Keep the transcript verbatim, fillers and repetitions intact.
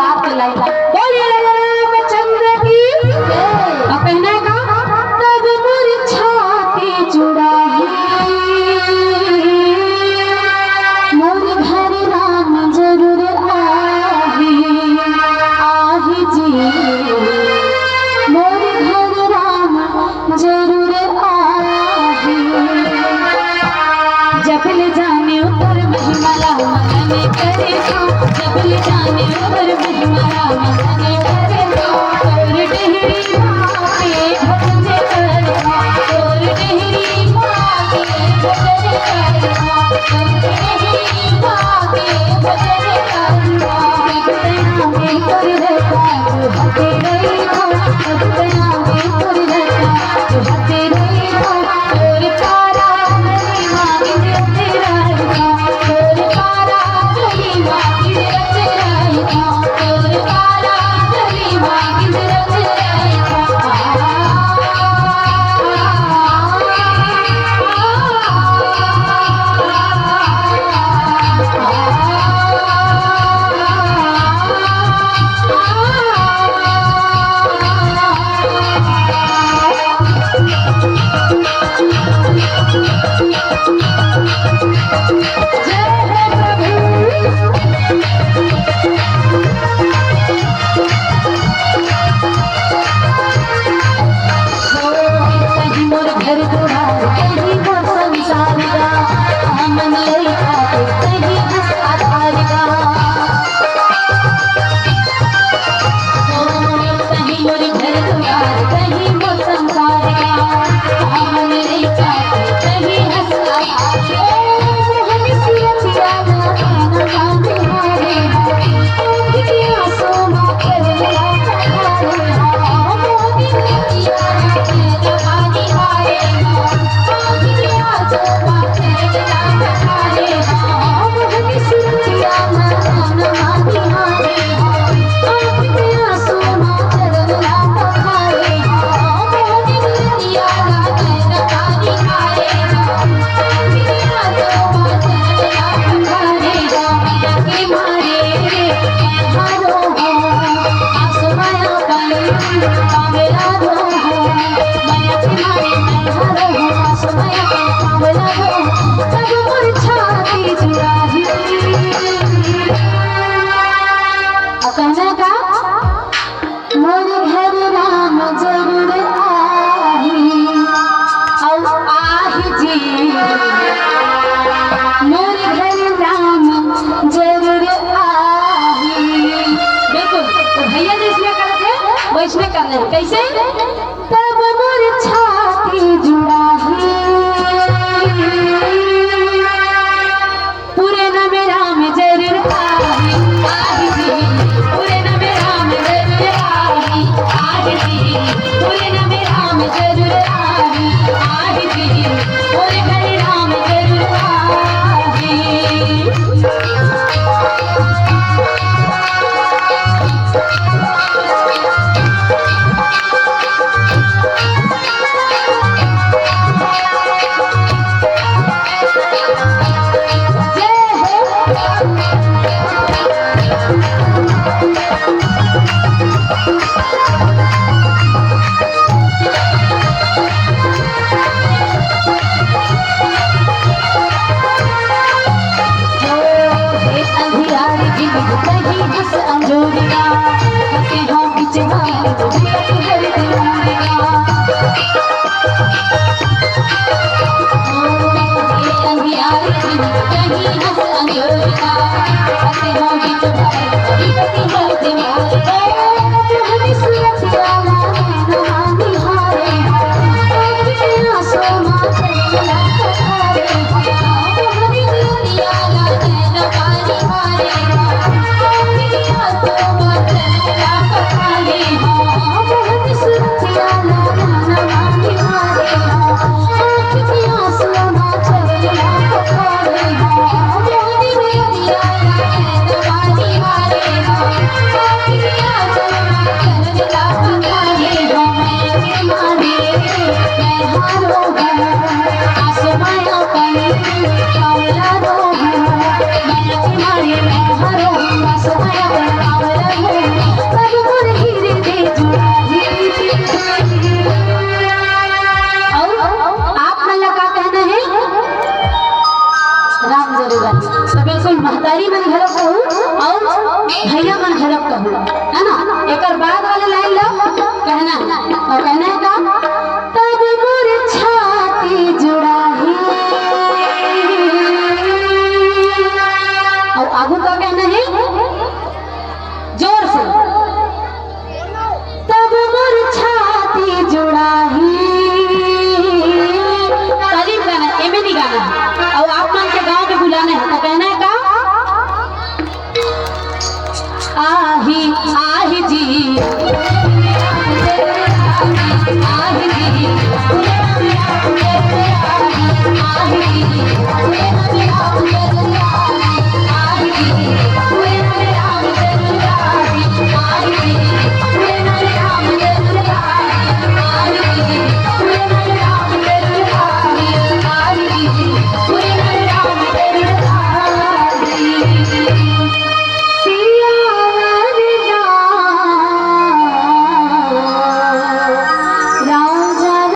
बोलिए रामचंद्र की। और कहना है का? तब मोर छाती जुड़ाही, मोर घर राम जरूर आही, आही जी, मोर घर राम जरूर आही। जब ले जाने ऊपर महिमा ला मन करे तो, जब ले जाने ऊपर महिमा ला मन करे तो, तोर डेहरी माँ के भजन करना, तोर डेहरी माँ के भजन करना, तोर डेहरी माँ के भजन करना। भक्तों के तोर रहता, तू हटे रही हो, भक्तों के तोर रहता, तू हटे रही हो। कहना का? मोर घर राम जरूर आही, अउ आही जी, मोर घर राम जरूर आही। बिल्कुल, तो भैया जी इसमें करते हैं, वो इसमें कर रहे हैं। कैसे? तब मोर छाती जुड़ाही। पूरे नम राम जरूर आही, आही जी। पूरे नम राम जरूर आही, आही जी। पूरे नम राम जरूर आही, आही जी। पूरे घर राम जरूर आही। मन झड़प कहू, है ना? एकर बाद वाले लाइन लो, कहना है। और कहना है का? तब मोर छाती जुड़ाही। और आगू का कहना है, जोर से। तब मोर छाती जुड़ाही। ताली बजाना है, एमे नहीं गाना है। और आप मन के गांव में बुलाना है, तो कहना है का? आही, आही जी। आही जी। आही जी।